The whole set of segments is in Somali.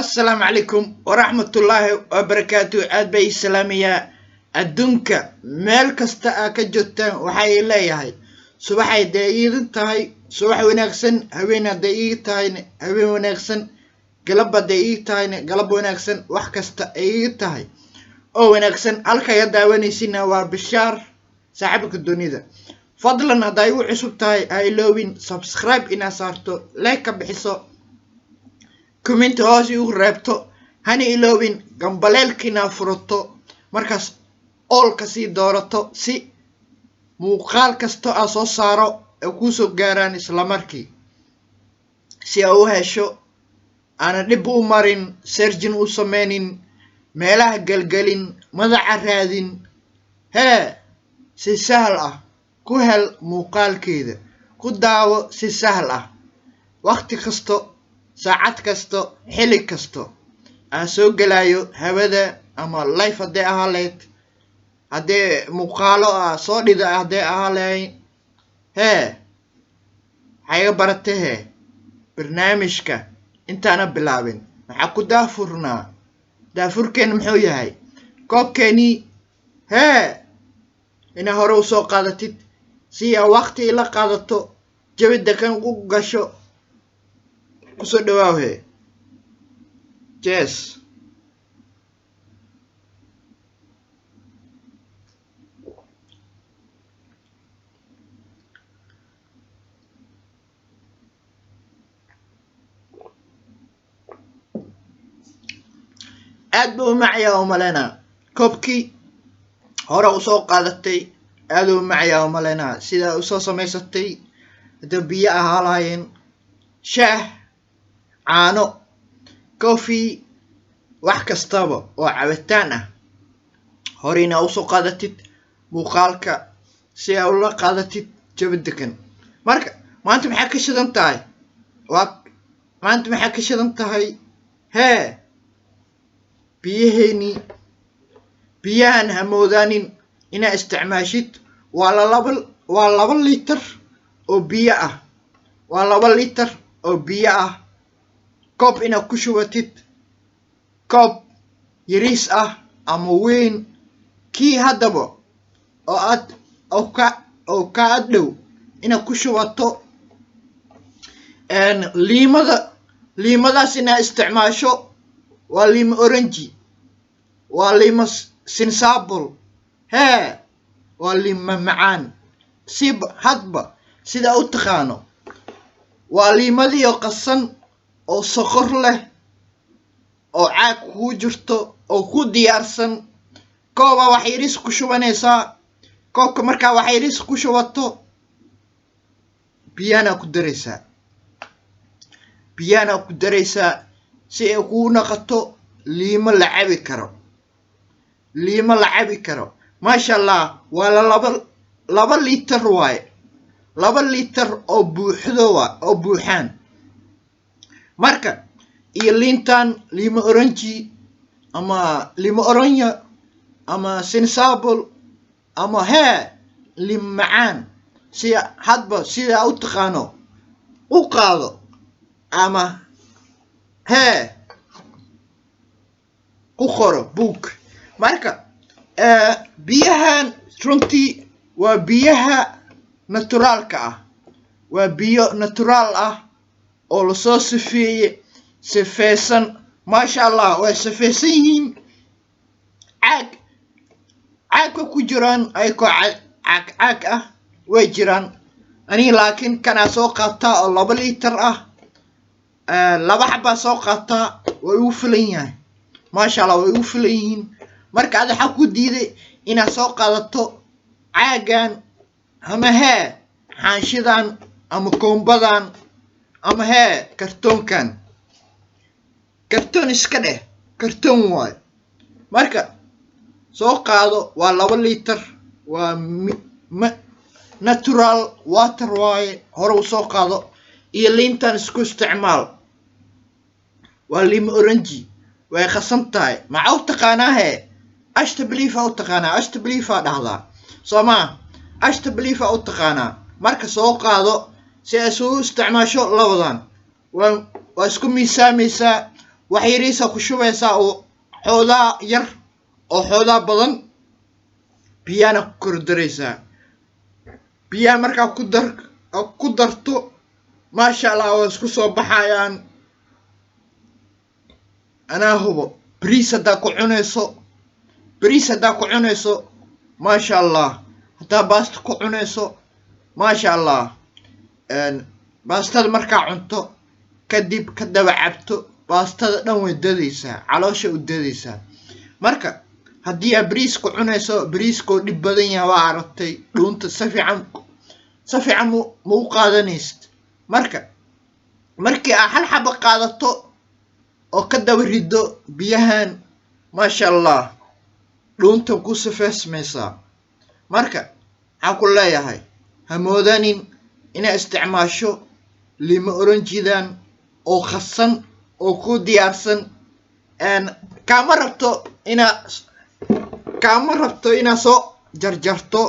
Assalaamu calaykum waraxmatullaahi wabarakaatu. Aad bay ii salaamayaa adduunka meel kasta aa ka joogtaan. Waxay leeyahay subaxay dee iidin tahay subax wanaagsan, haween hadday ii tahayna habeen wanaagsan, galab hadday ii tahayna galab wanaagsan, wax kasta ay ii tahay oo wanaagsan. Halka iga daawanaysiina waa Bishaar saaxiibka dunida. Fadlan hadday u cusub tahay ha iloowin subscribe inaad saarto, like ka bixiso, comment hoos igu reebto, hana iloowin gambaleelka inaad furato, markaas all-ka sii doorato si muuqaal kasta aa soo saaro ay kuusoo gaaraan islamarkii, si aa u hesho aanan dhib u marin, searching u sameynin, meelaha gelgelin, madaca raadin. Hee, si sahal ah ku hel muuqaalkeeda, ku daawo si sahal ah, waqti kasto, saacad kasto, xili kasto aan soo gelayo hawada ama live hadday ahaa lahayd, haddee muuqaalo ah soo dhida hadday ahaa lahayn. Hee, waxaa iga baratay hee barnaamijka intaana bilaabin maxaa ku daafurnaa? Daafurkeena muxuu yahay? Koobkeenii hee inaa hore usoo qaadatid si aa waqti ila qaadato, jawi degan u gasho. Kusoo dhawaaw hee. Cheers. Aad buu u macayaa u maleynaa. Koobkii hore usoo qaadatay aad u macayaa u maleynaa, sidaa usoo samaysatay. Hadda biyo ahaa lahaayeen, shaah, caano, coffee, wax kastaba oo cabitaan ah hore inaa usoo qaadatid muuqaalka si aa ula qaadatid jawi degan. Marka maanta maxaa ka shidan tahay? Waa maanta maxaa ka shidan tahay? Hee, biyaheeni. Biyahan hamoodaanin inaa isticmaashid. Waa lalaba, waa 2 litir oo biyo ah, waa 2 litir oo biyo ah. Koob inaad ku shubatid, koob yariis ah ama weyn, kii haddaba oo aad oo ka oo kaa dhow inaad ku shubato. Liimada, liimadaas inaad isticmaasho waa liimo orange, waa liimo sinsabol, hee, waa liima macaan, siba hadba sidaa u taqaano. Waa liimadii oo qasan oo sokor leh oo caag kuu jirto oo ku diyaarsan. Kooba wax yariis ku shubanaysaa. Koobka markaa wax yariis ku shubato, biyahana ku daraysaa, biyahana ku daraysaa si ay kuu naqato liimo la cabi karo, liimo la cabi karo. Maasha Allah, waa la 2 litir waaye, 2 litir oo buuxdo waa oo buuxaan. Marka iyo liintan liimo orange ama liimo oronyo ama sinsabol ama hee liimo macaan, si hadba sidaa u taqaano u qaado ama hee ku qoro book. Marka biyahan runtii waa biyaha naturaalka ah, waa biyo natural ah oo lasoo sifeeye, sifeysan. Maasha Allah, way sifeysan yihiin. Caag caagka ku jiraan ayakoo caag caag ah way jiraan. Aniga laakiin kanaa soo qaataa oo 2 litir ah, laba xabaa soo qaataa, way igu filan yahay. Maasha Allah, way igu filan yihiin. Marka ada waxaa ku diiday inaad soo qaadato caagan ama hee xaanshidan ama koombadan ama hee kartoonkan? Kartoon iska dheh, kartoon waayo. Marka soo qaado, waa 2 litir, waa natural water waaye. Hore u soo qaado iyo liintan isku isticmaal. Waa liimo orange, way qasan tahay. Maxaa u taqaanaa? Hee, ashta belifa u taqaanaa, ashta belifa dhahdaa soo maa, ashta belifa u taqaanaa. Marka soo qaado si ay isugu isticmaasho labadan. Waa isku miisaamaysaa. Wax yariisa ku shubaysaa oo xoodaa yar oo xoodaa badan, biyana ku kor daraysaa. Biyaha markaa ku darto, maasha Allah, waa isku soo baxayaan. Anaa hubo, bariis haddaa ku cunayso, maasha Allah. Haddaa baasta ku cunayso, maasha Allah. Baastada markaa cunto kadib ka daba cabto, baastada dhan way dadaysaa, caloosha u dadaysaa. Marka haddii aad bariis ku cunayso, bariiskoo dhib badan yahay waa aragtay, dhuunta si fiican ma u qaadanaysid. Marka markii aad hal xaba qaadato oo ka daba rido biyahan, maasha Allah, dhuunta ku safeysmaysaa. Marka waxaan ku leeyahay, ha moodanin inaad isticmaasho limo oranjidan oo khasan oo ku diyaarsan. Kaama rabto inaad soo jarjarto,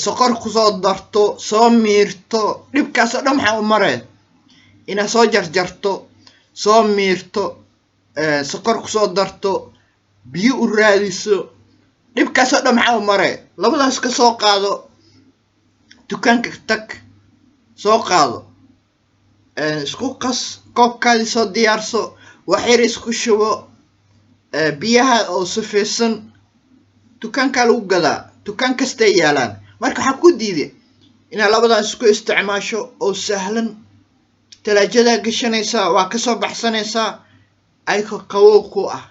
sokor kusoo darto, soo miirto. Dhibkaas oo dhan maxaa u mareen? Inaad soo jarjarto, soo miirto, sokor kusoo darto, biyo u raadiso, dhibkaas oo dhan maxaa u maree? Labadaas ka soo qaado dukaanka, tag, soo qaado, isku qas, koobkaadii soo diyaarso, wax yar isku shubo, biyaha oo safaysan dukaankaa lagu gadaa, dukaan kastay yaalaan. Marka waxaa ku diiday inaad labadan isku isticmaasho oo sahlan? Talaajadaa gashanaysaa, waa kasoo baxsanaysaa ayagoo qabow ku ah,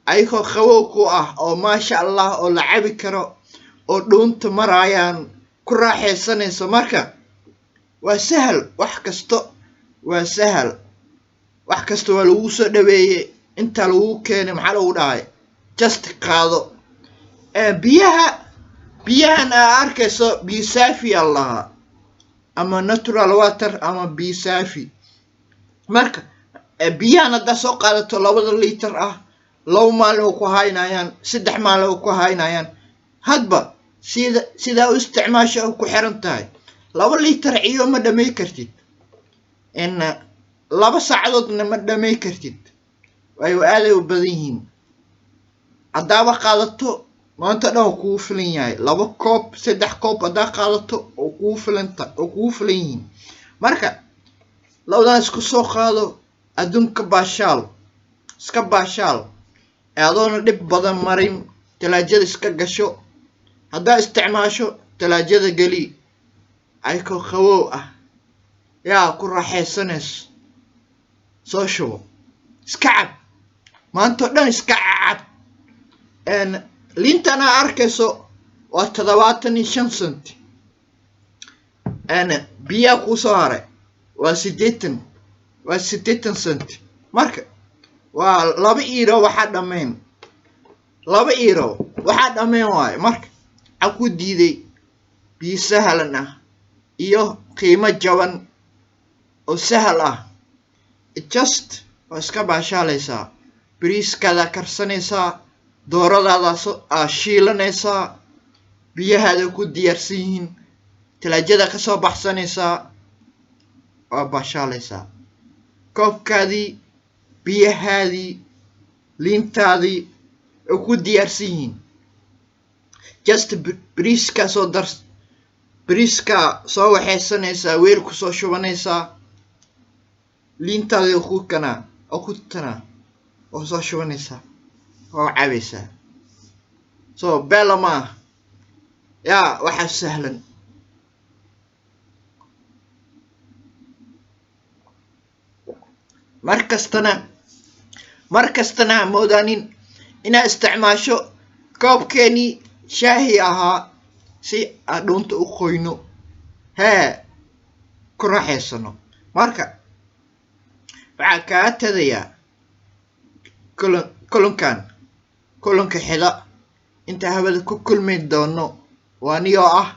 ayagoo qabow ku ah oo maasha Allah oo la cabi karo oo dhuunta maraayaan, ku raaxaysanayso. Marka waa sahal, wax kasto waa sahal, wax kasta waa lagu soo dhaweeyey, intaa lagu keenay. Maxaa lagu dhahay? Just qaado biyaha. Biyahan aa arkayso biyo saafi aa lahaa ama natural water ama biyo saafi. Marka biyahan haddaa soo qaadato labada liiter ah, 2 maalin oo ku haynayaan, 3 maalin oo ku haynayaan, hadba sida sidaa u isticmaasho ku xiran tahay. 2 liiter ciyo ma dhamay kartid, in 2 saacadoodna ma dhamay kartid, waayo aaday u badan yihiin. Haddaaba qaadato maanta dhan oo kugu filan yahay, laba koob, saddex koob haddaa qaadato oo kugu filanta oo kugu filan yihiin. Marka labadan isku soo qaado, adduunka baashaal, iska baashaal ee adoona dhib badan marin. Talaajada iska gasho, haddaa isticmaasho talaajada geli, ayakoo qabow ah yaa ku raaxaysanayso, soo shubo, iska cab, maantao dhan iska cab. Liintan aa arkayso waa 75 cent. Biyaa kuu soo haray waa 80, waa 80 cent. Marka waa 2 euro, waxaa dhammayn 2 euro, waxaa dhammayn waayo. Marka waxaa ku diiday biyo sahlan ah iyo qiimo jaban oo sahal ah? Just waa iska baashaalaysaa, bariiskaadaa karsanaysaa, dooradaada aa shiilanaysaa, biyahaada ku diyaarsan yihiin, talaajada kasoo baxsanaysaa, waa baashaalaysaa. Koobkaadii, biyahaadii, liintaadii oo ku diyaarsan yihiin. Just bariiskaa soo dar, bariiskaa soo waxaysanaysaa, weel kusoo shubanaysaa, liintaadii ku kanaa oo ku tanaa oo soo shubanaysaa, oo cabaysaa. So beela ma ah yaa waxaa sahlan. Mar kastana ha moodaanin inaad isticmaasho koobkeenii shaahi ahaa si aan dhuunta u qoyno, hee, ku raaxaysano. Marka waxaa kaa tagayaa kulankan, kulanka xida inta hawada ku kulmi doono, waa niyoo ah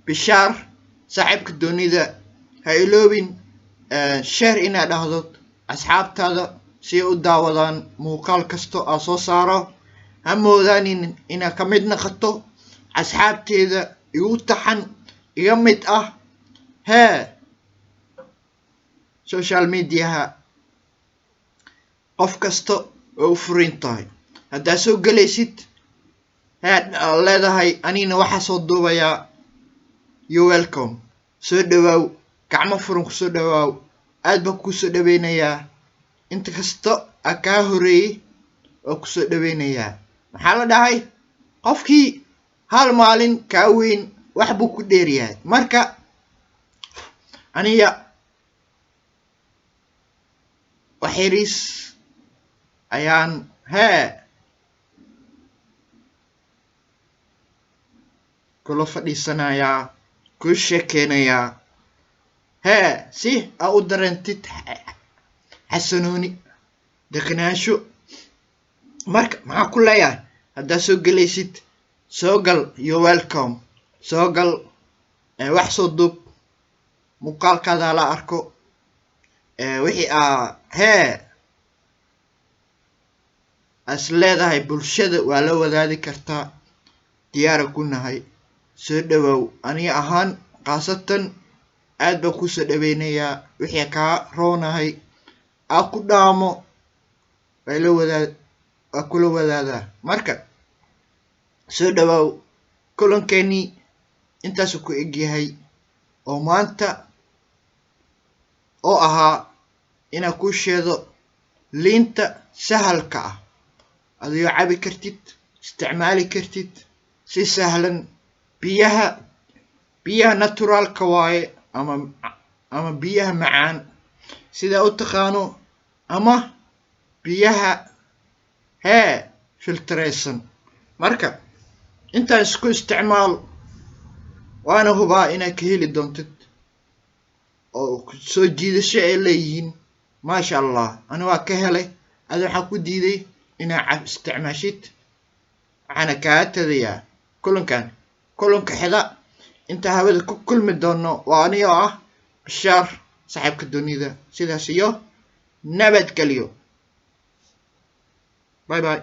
Bishaar, saaxiibka doonida. Ha iloobin share inaad dhahdo asxaabtaada si ay u daawadaan muuqaal kasta aa soo saaro. Ha moodaanin inaad ka mid noqoto asxaabteeda igu taxan, iga mid ah, hee, social mediaha. Qof kasta oo u furin tahay haddaa soo gelaysid, head aad leedahay, anigna waxaa soo duubayaa. You welcome, soo dhawaaw, gacmo furan kusoo dhawaaw. Aad baan kusoo dhaweynayaa. Inta kasta a kaa horeeyey oo kusoo dhaweynayaa. Maxaa la dhahay? Qofkii hal maalin kaa weyn wax buu ku dheeryahay. Marka aniga waxyariis ayaan hee kula fadhiisanayaa, kuu sheekeynayaa, hee, si aa u dareentid xasanooni, deqnaansho. Marka maxaa ku leeyahay? Haddaad soo gelaysid, soo gal, you welcome, soo gal, wax soo duub, muuqaalkaada hala arko. Wixii aa hee as leedahay bulshada waa la wadaadi kartaa, diyaara ku nahay. Soo dhawaaw. Aniga ahaan khaasatan aad baan kusoo dhaweynayaa. Wixii kaa roonahay aa ku dhaamo waa la wadaa, waa kula wadaadaa. Marka soo dhawaaw. Kulankeenii intaasuu ku egyahay oo maanta oo ahaa inaan kuu sheedo liinta sahalka ah, adigoo cabi kartid, isticmaali kartid si sahlan. Biyaha naturalka waaye ama biyaha macaan sidaa u taqaano, ama biyaha hee filtraysan. Marka intaan isku isticmaal, waana hubaa inaad ka heli doontid oo soo jiidasho ay leeyihiin. Maasha Allah, ani waa ka helay. Adi waxaa ku diiday inaad cab isticmaashid. Waxaana kaa tagayaa kulankan kulanka xida inta hawada ku kulmi doono. Waa anigoo ah Bashaar, saaxiibka dunida. Sidaas iyo nabadgelyo. Bye bye.